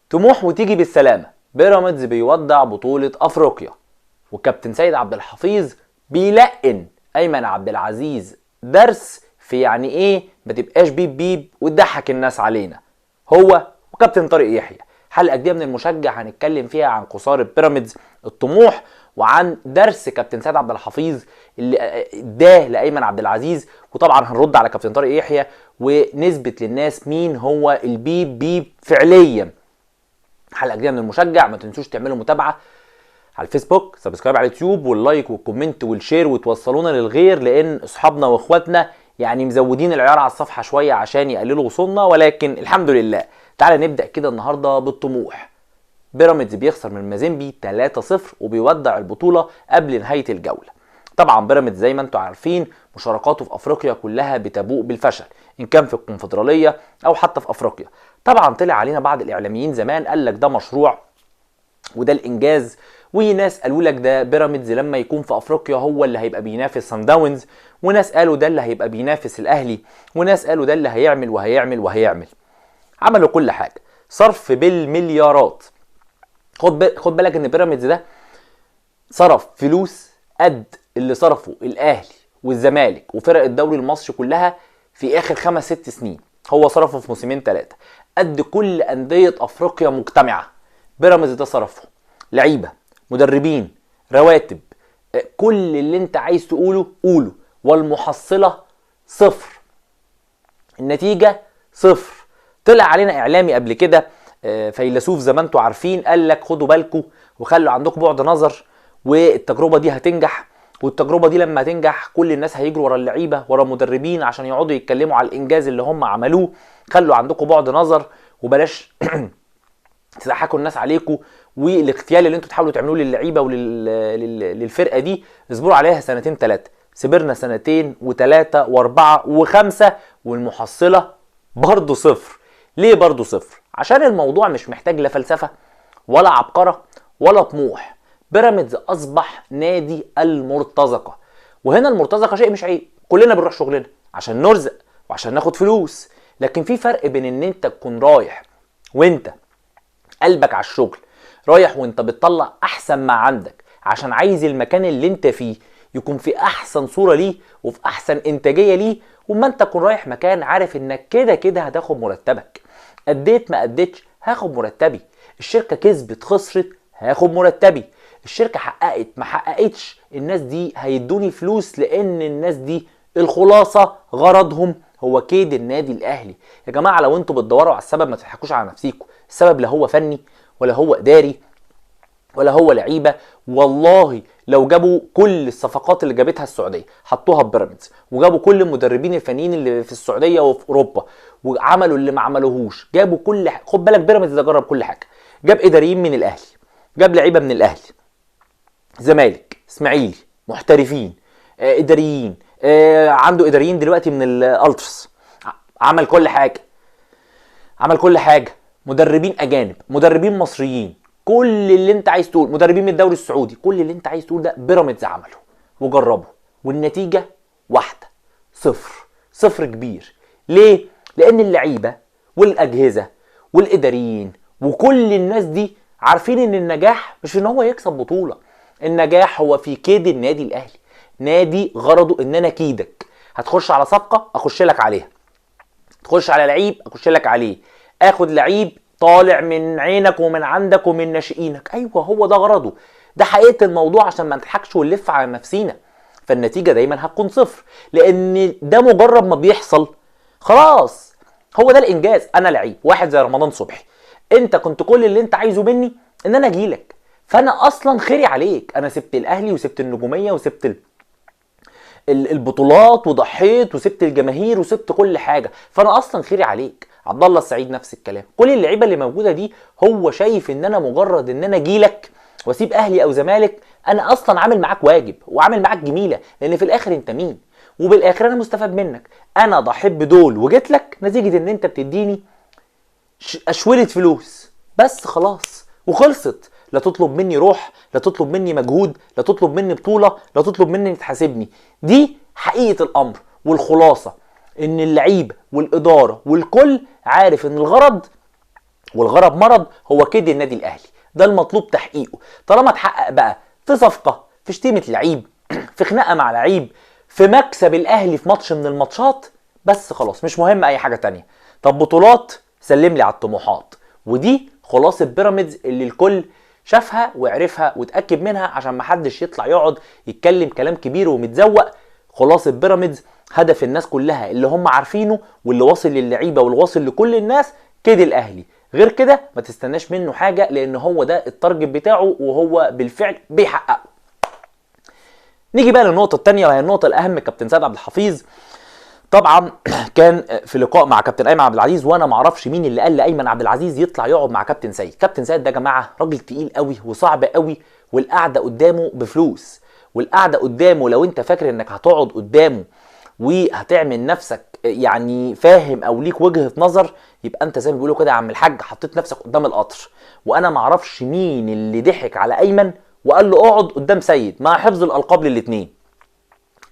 طموح وتيجي بالسلامة. بيراميدز بيودع بطوله افريقيا، وكابتن سيد عبد الحفيظ بيلقن ايمن عبد العزيز درس في يعني ايه ما تبقاش بيب بيب وتضحك الناس علينا، هو وكابتن طارق يحيى. حلقة جديدة من المشجع هنتكلم فيها عن خسارة بيراميدز الطموح، وعن درس كابتن سيد عبد الحفيظ اللي اداه لايمن عبد العزيز، وطبعا هنرد على كابتن طارق يحيى ونثبت للناس مين هو البيب بيب فعليا. حلقة جديدة من المشجع، ما تنسوش تعملوا متابعه على الفيسبوك، subscribe على اليوتيوب، وال like وال comment وال share، وتوصلونا للغير، لان اصحابنا واخواتنا يعني مزودين العيار على الصفحة شوية عشان يقللوا وصولنا، ولكن الحمد لله. تعالى نبدا كده النهارده بالطموح. بيراميدز بيخسر من مازيمبي 3-0 وبيودع البطولة قبل نهاية الجولة. طبعا بيراميدز زي ما انتم عارفين مشاركاته في افريقيا كلها بتبوء بالفشل، ان كان في الكونفدراليه او حتى في افريقيا. طبعا طلع علينا بعض الاعلاميين زمان قال لك ده مشروع وده الانجاز، وناس قالوا لك ده بيراميدز لما يكون في افريقيا هو اللي هيبقى بينافس سان داونز، وناس قالوا ده اللي هيبقى بينافس الاهلي، وناس قالوا ده اللي هيعمل وهيعمل وهيعمل. عملوا كل حاجة، صرف بالمليارات. خد بالك ان بيراميدز ده صرف فلوس قد اللي صرفه الاهلي والزمالك وفرق الدوري المصري كلها في اخر 5-6 سنين، هو صرفه في موسمين 3 قد كل اندية افريقيا مجتمعه. بيراميدز ده صرفه لعيبة، مدربين، رواتب، كل اللي انت عايز تقوله قوله، والمحصله صفر، النتيجة صفر. طلع علينا اعلامي قبل كده فيلسوف زي ما انتم عارفين، قال لك خدوا بالكم وخلوا عندكم بعد نظر، والتجربة دي هتنجح، والتجربة دي لما تنجح كل الناس هيجروا ورا اللعيبة ورا المدربين عشان يقعدوا يتكلموا على الانجاز اللي هم عملوه. خلوا عندكم بعد نظر وبلاش تضحكوا الناس عليكم، والاغتيال اللي انتوا تحاولوا تعملوه للعيبة وللفرقه دي اصبروا عليها 2 3. سبرنا 2 و3 و4 و5 والمحصله برضه صفر. ليه برضه صفر؟ عشان الموضوع مش محتاج لا فلسفة ولا عبقره ولا طموح. بيراميدز اصبح نادي المرتزقة، وهنا المرتزقة شيء مش عيب، كلنا بنروح شغلنا عشان نرزق وعشان ناخد فلوس، لكن في فرق بين ان انت تكون رايح وانت قلبك على الشغل، رايح وانت بتطلع احسن ما عندك عشان عايز المكان اللي انت فيه يكون في احسن صورة ليه وفي احسن انتاجية ليه، وما انت تكون رايح مكان عارف انك كده كده هتاخد مرتبك، اديت ما اديتش هاخد مرتبي، الشركة كسبت خسرت هاخد مرتبي، الشركة حققت ما حققتش الناس دي هيدوني فلوس، لان الناس دي الخلاصة غرضهم هو كيد النادي الاهلي. يا جماعة لو انتوا بتدوروا على السبب ما تضحكوش على نفسيكم، السبب لا هو فني ولا هو اداري ولا هو لعيبة. والله لو جابوا كل الصفقات اللي جابتها السعودية حطوها في بيراميدز، وجابوا كل المدربين الفنيين اللي في السعودية وفي اوروبا، وعملوا اللي ما عملوهوش، جابوا كل حاجة. خد بالك بيراميدز ده جرب كل حاجة، جاب اداريين من الاهلي، جاب لعيبة من الاهلي، زمالك، اسماعيلي، محترفين، اداريين، عنده اداريين دلوقتي من الالتراس، عمل كل حاجة، عمل كل حاجة، مدربين اجانب، مدربين مصريين، كل اللي انت عايز تقول، مدربين من الدوري السعودي، كل اللي انت عايز تقول ده بيراميدز عمله وجربه، والنتيجة واحدة، صفر، صفر كبير. ليه؟ لان اللعيبة والاجهزة والاداريين وكل الناس دي عارفين ان النجاح مش ان هو يكسب بطوله، النجاح هو في كيد النادي الاهلي. نادي غرضه ان انا كيدك، هتخش على صفقة اخش لك عليها، تخش على لعيب اخش لك عليه، اخد لعيب طالع من عينك ومن عندك ومن ناشئينك. ايوه هو ده غرضه، ده حقيقة الموضوع، عشان ما نضحكش ونلف على نفسينا. فالنتيجه دايما هتكون صفر، لان ده مجرد ما بيحصل خلاص هو ده الانجاز. انا لعيب واحد زي رمضان صبحي، انت كنت كل اللي انت عايزه مني ان انا اجيلك، فانا اصلا خيري عليك، انا سبت الاهلي وسبت النجومية وسبت البطولات وضحيت وسبت الجماهير وسبت كل حاجة، فانا اصلا خيري عليك. عبد الله السعيد نفس الكلام، كل اللعيبة اللي موجودة دي هو شايف ان انا مجرد ان انا اجيلك واسيب اهلي او زمالك، انا اصلا عامل معاك واجب وعامل معاك جميلة، لان في الاخر انت مين، وبالاخر انا مستفاد منك، انا ضحيت بدول وجيت لك نتيجة ان انت بتديني اشوله فلوس بس، خلاص وخلصت. لا تطلب مني روح، لا تطلب مني مجهود، لا تطلب مني بطولة، لا تطلب مني تحاسبني. دي حقيقة الأمر والخلاصة، إن اللعيب والإدارة والكل عارف إن الغرض والغرض مرض هو كيد النادي الاهلي، ده المطلوب تحقيقه. طالما اتحقق بقى في صفقة، في شتيمه لعيب، في خناقه مع لعيب، في مكسب الاهلي في ماتش من الماتشات، بس خلاص مش مهم اي حاجة تانية. طب بطولات، سلم لي على الطموحات. ودي خلاصه بيراميدز اللي الكل شافها وعرفها وتاكد منها، عشان ما حدش يطلع يقعد يتكلم كلام كبير ومتزوق. خلاصه بيراميدز هدف الناس كلها اللي هم عارفينه واللي واصل للعيبة واللي واصل لكل الناس، كده الاهلي. غير كده ما تستناش منه حاجة، لان هو ده ال target بتاعه وهو بالفعل بيحققه. نيجي بقى للنقطة الثانية وهي النقطة الاهم. كابتن سيد عبد الحفيظ طبعا كان في لقاء مع كابتن ايمن عبد العزيز، وانا ما اعرفش مين اللي قال لايمن عبد العزيز يطلع يقعد مع كابتن سيد. كابتن سيد ده يا جماعة راجل تقيل قوي وصعب قوي، والقعده قدامه بفلوس، والقعده قدامه لو انت فاكر انك هتقعد قدامه وهتعمل نفسك يعني فاهم او ليك وجهه نظر، يبقى انت زي ما بيقولوا كده يا عم الحاج حطيت نفسك قدام القطر. وانا ما اعرفش مين اللي ضحك على ايمن وقال له اقعد قدام سيد، مع حفظ الالقاب للاثنين.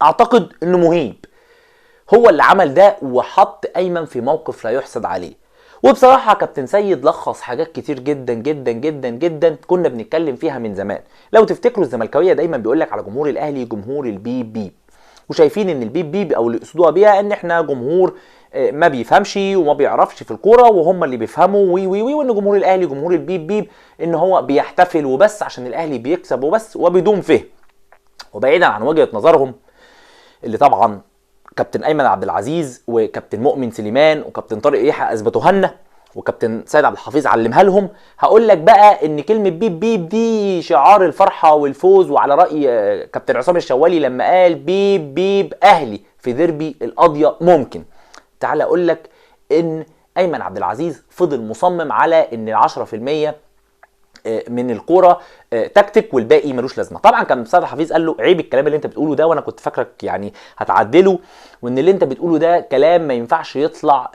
اعتقد انه مهيب هو اللي عمل ده وحط ايمن في موقف لا يحسد عليه. وبصراحة كابتن سيد لخص حاجات كتير جدا جدا جدا جدا كنا بنتكلم فيها من زمان. لو تفتكروا الزملكاويه دايما بيقول لك على جمهور الاهلي جمهور البيب بيب، وشايفين ان البيب بيب او اللي يقصدوها بيها ان احنا جمهور ما بيفهمش وما بيعرفش في الكورة وهم اللي بيفهموا وي وي وي، وان جمهور الاهلي جمهور البيب بيب ان هو بيحتفل وبس عشان الاهلي بيكسب وبس وبدون فهم. وبعيدا عن وجهه نظرهم اللي طبعا كابتن ايمن عبد العزيز وكابتن مؤمن سليمان وكابتن طارق يحيى اثبتوها لنا وكابتن سيد عبد الحفيظ علمها لهم، هقول لك بقى ان كلمة بيب بيب دي شعار الفرحة والفوز، وعلى راي كابتن عصام الشوالي لما قال بيب بيب اهلي في ديربي القاضية. ممكن تعال اقول لك ان ايمن عبد العزيز فضل مصمم على ان 10% من الكورة تكتيك والباقي ملوش لازمه. طبعا كان سيد حفيظ قال له عيب الكلام اللي انت بتقوله ده، وانا كنت فاكرك يعني هتعدله، وان اللي انت بتقوله ده كلام ما ينفعش يطلع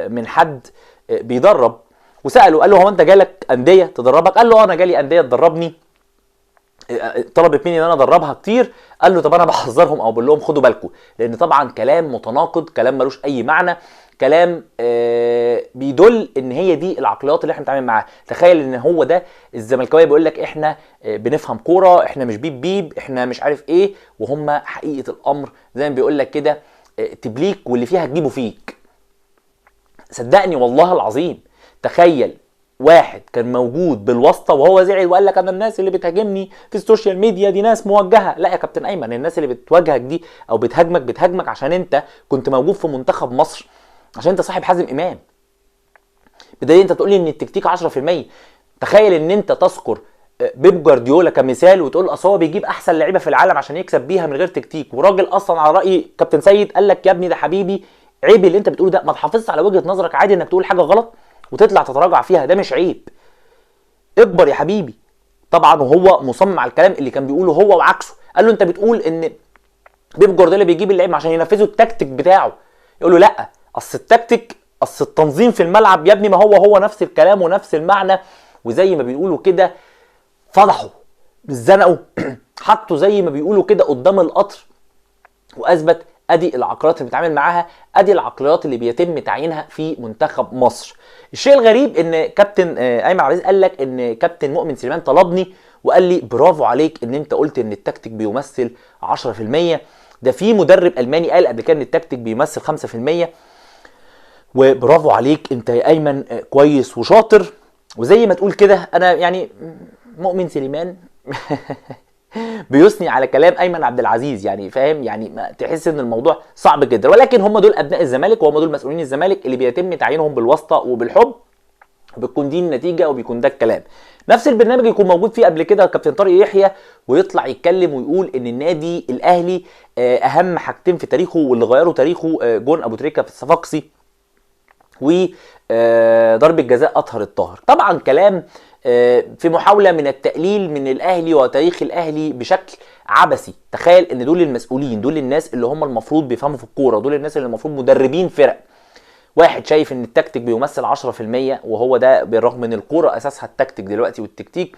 من حد بيدرب. وساله قال له هو انت جالك اندية تدربك؟ قال له انا جالي اندية تدربني، طلبت مني ان انا ادربها كتير. قال له طب انا بحذرهم او بقول لهم خدوا بالكم، لان طبعا كلام متناقض، كلام ملوش اي معنى، كلام بيدل ان هي دي العقليات اللي احنا بنتعامل معاها. تخيل ان هو ده الزملكاويه بيقول لك احنا بنفهم كورة، احنا مش بيب بيب، احنا مش عارف ايه، وهم حقيقة الامر زي ما بيقول لك كده تبليك واللي فيها تجيبه فيك. صدقني والله العظيم، تخيل واحد كان موجود بالواسطة وهو زعل وقال لك انا الناس اللي بتهاجمني في ال social media دي ناس موجهة. لا يا كابتن ايمن، الناس اللي بتواجهك دي او بتهاجمك بتهاجمك عشان انت كنت موجود في منتخب مصر، عشان انت صاحب حازم امام. بدليل انت تقول لي ان التكتيك 10%. تخيل ان انت تذكر بيب جوارديولا كمثال وتقول اصل هو بيجيب احسن لعيبة في العالم عشان يكسب بيها من غير تكتيك، وراجل اصلا على راي كابتن سيد قال لك يا ابني ده حبيبي عيب اللي انت بتقوله ده، ما تحافظش على وجهه نظرك، عادي انك تقول حاجة غلط وتطلع تتراجع فيها، ده مش عيب، اكبر يا حبيبي. طبعا وهو مصمم على الكلام اللي كان بيقوله هو وعكسه. قال له انت بتقول ان بيب جوارديولا بيجيب اللعيبة عشان ينفذوا التكتيك بتاعه، يقول له لا اصل التكتيك اصل التنظيم في الملعب يا ابني، ما هو هو نفس الكلام ونفس المعنى. وزي ما بيقولوا كده فضحوا زنقوا حطوا زي ما بيقولوا كده قدام القطر، واثبت ادي العقليات اللي بيتعامل معاها، ادي العقليات اللي بيتم تعيينها في منتخب مصر. الشيء الغريب ان كابتن ايمن عبد العزيز قال لك ان كابتن مؤمن سليمان طلبني وقال لي برافو عليك ان انت قلت ان التكتيك بيمثل 10%، ده في مدرب الماني قال قبل كده ان التكتيك بيمثل 5%، وبرافو عليك انت يا ايمن كويس وشاطر. وزي ما تقول كده انا يعني مؤمن سليمان بيثني على كلام ايمن عبد العزيز، يعني فاهم، يعني ما تحس ان الموضوع صعب جدا. ولكن هم دول ابناء الزمالك وهم دول مسؤولين الزمالك اللي بيتم تعيينهم بالواسطة وبالحب، بتكون دي النتيجة وبيكون ده الكلام. نفس البرنامج يكون موجود فيه قبل كده كابتن طارق يحيى ويطلع يتكلم ويقول ان النادي الاهلي اهم حاجتين في تاريخه واللي غيروا تاريخه جون ابو تريكه في الصفاقسي وضربة جزاء اطهر الطاهر. طبعا كلام في محاولة من التقليل من الاهلي وتاريخ الاهلي بشكل عبثي. تخيل ان دول المسؤولين، دول الناس اللي هم المفروض بيفهموا في الكورة، دول الناس اللي المفروض مدربين فرق. واحد شايف ان التكتيك بيمثل 10% وهو ده بالرغم من الكورة اساسها التكتيك دلوقتي والتكتيك،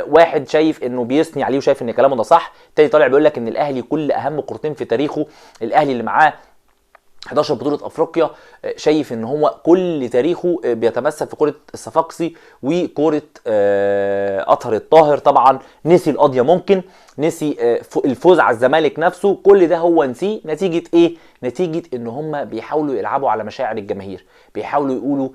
واحد شايف انه بيثني عليه وشايف ان كلامه ده صح، تاني طالع بيقول لك ان الاهلي كل اهم كورتين في تاريخه، الاهلي اللي معاه 11 بطولة افريقيا، شايف ان هو كل تاريخه بيتمثل في كرة الصفاقسي وكرة اطهر الطاهر. طبعا نسي القضية، ممكن نسي الفوز على الزمالك نفسه، كل ده هو نسيه. نتيجة ايه؟ نتيجة ان هم بيحاولوا يلعبوا على مشاعر الجماهير، بيحاولوا يقولوا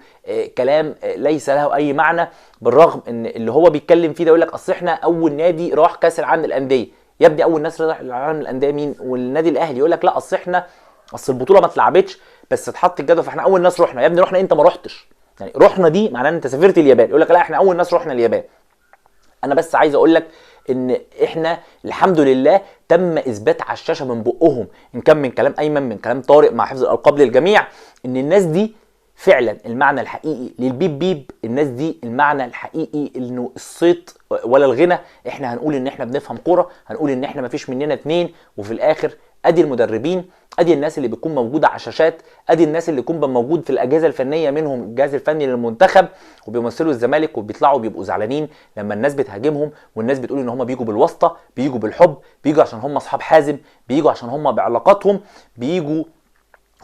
كلام ليس له اي معنى، بالرغم ان اللي هو بيتكلم فيه ده يقول لك اصل احنا اول نادي راح كاس العالم للاندية. يا ابني اول ناس راح العالم للاندية مين؟ والنادي الاهلي. يقول لك لا اصل احنا اصل البطولة ما اتلعبتش بس اتحط الجدول فاحنا اول ناس رحنا. يا ابني رحنا انت ما رحتش، يعني رحنا دي معناه ان انت سافرت اليابان. يقول لك لا احنا اول ناس رحنا اليابان. انا بس عايز اقول لك ان احنا الحمد لله تم اثبات على الشاشة من بقهم، ان كان من كلام ايمن، من كلام طارق، مع حفظ الالقاب للجميع، ان الناس دي فعلا المعنى الحقيقي للبيب بيب. الناس دي المعنى الحقيقي انه الصيت ولا الغنى. احنا هنقول ان احنا بنفهم كورة، هنقول ان احنا مفيش مننا اتنين، وفي الاخر ادي المدربين، ادي الناس اللي بتكون موجودة على الشاشات، ادي الناس اللي بيكون موجود في الاجهزة الفنية، منهم الجهاز الفني للمنتخب، وبيمثلوا الزمالك وبيطلعوا بيبقوا زعلانين لما الناس بتهاجمهم والناس بتقول ان هم بيجوا بالواسطة، بيجوا بالحب، بيجوا عشان هم اصحاب حازم، بيجوا عشان هم بعلاقاتهم، بيجوا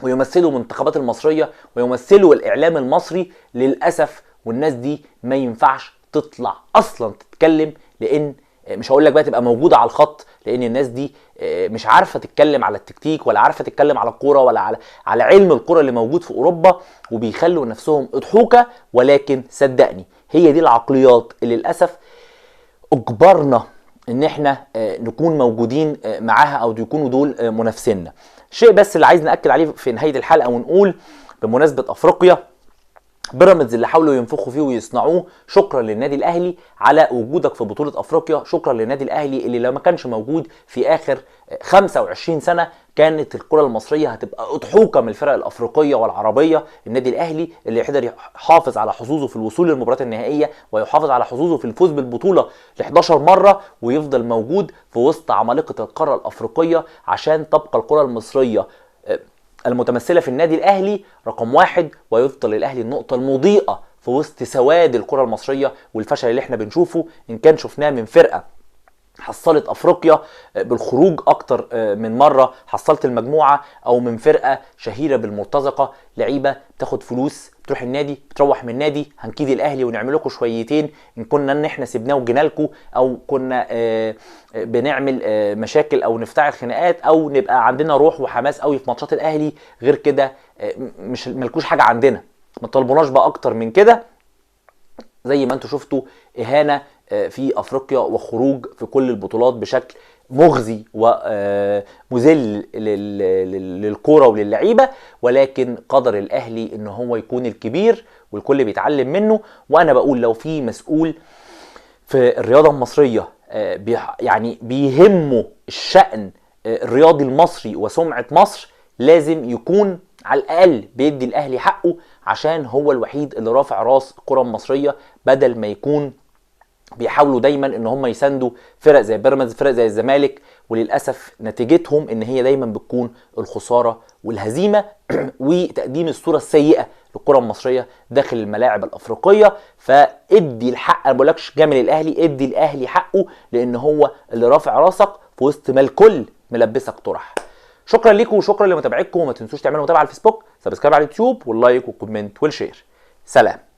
ويمثلوا المنتخبات المصرية ويمثلوا الاعلام المصري للاسف. والناس دي ما ينفعش تطلع اصلا تتكلم، لان مش هقول لك بقى تبقى موجودة على الخط، لان الناس دي مش عارفه تتكلم على التكتيك، ولا عارفه تتكلم على الكورة، ولا على علم الكورة اللي موجود في اوروبا، وبيخلوا نفسهم اضحوكه. ولكن صدقني هي دي العقليات اللي للاسف اجبرنا ان احنا نكون موجودين معاها، او يكونوا دول منافسينا. شيء بس اللي عايز ناكد عليه في نهاية الحلقة ونقول بمناسبة افريقيا، بيراميدز اللي حاولوا ينفخوا فيه ويصنعوه، شكرا للنادي الاهلي على وجودك في بطوله افريقيا، شكرا للنادي الاهلي اللي لو ما كانش موجود في اخر 25 سنة كانت الكره المصرية هتبقى اضحوكه من الفرق الافريقية والعربية. النادي الاهلي اللي يقدر يحافظ على حظوظه في الوصول للمباريات النهائية، ويحافظ على حظوظه في الفوز بالبطولة ل 11 مرة، ويفضل موجود في وسط عمالقة القارة الافريقية، عشان تبقى الكره المصرية المتمثلة في النادي الاهلي رقم واحد، ويفضل الاهلي النقطة المضيئة في وسط سواد الكره المصرية والفشل اللي احنا بنشوفه، ان كان شفناه من فرقه حصلت افريقيا بالخروج اكتر من مرة، حصلت المجموعة، او من فرقه شهيرة بالمرتزقه، لعيبة بتاخد فلوس بتروح النادي بتروح من النادي، هنكيد الاهلي ونعمل لكم شويتين ان كنا ان احنا سيبناه وجينا لكم، او كنا بنعمل مشاكل او نفتعل خناقات، او نبقى عندنا روح وحماس قوي في ماتشات الاهلي. غير كده مش ملكوش حاجة عندنا، ما تطلبوناش بقى اكتر من كده. زي ما انتم شفتوا اهانه في افريقيا وخروج في كل البطولات بشكل مغزي ومذل للكورة وللعيبه، ولكن قدر الاهلي ان هو يكون الكبير والكل بيتعلم منه. وانا بقول لو في مسؤول في الرياضة المصرية يعني بيهمه الشأن الرياضي المصري وسمعه مصر، لازم يكون على الاقل بيدي الاهلي حقه، عشان هو الوحيد اللي رافع راس الكره المصرية، بدل ما يكون بيحاولوا دايما ان هم يساندوا فرق زي بيراميدز، فرق زي الزمالك، وللاسف نتيجتهم ان هي دايما بتكون الخسارة والهزيمة وتقديم الصورة السيئة للكرة المصرية داخل الملاعب الافريقية. فادي الحق، انا ما بقولكش جامل الاهلي، ادي الاهلي حقه، لان هو اللي رافع راسك في وسط ما الكل ملبسك طرح. شكرا لكم وشكرا لمتابعتكم، وما تنسوش تعملوا متابعه على الفيسبوك، subscribe على اليوتيوب، وال like وال comment وال share. سلام.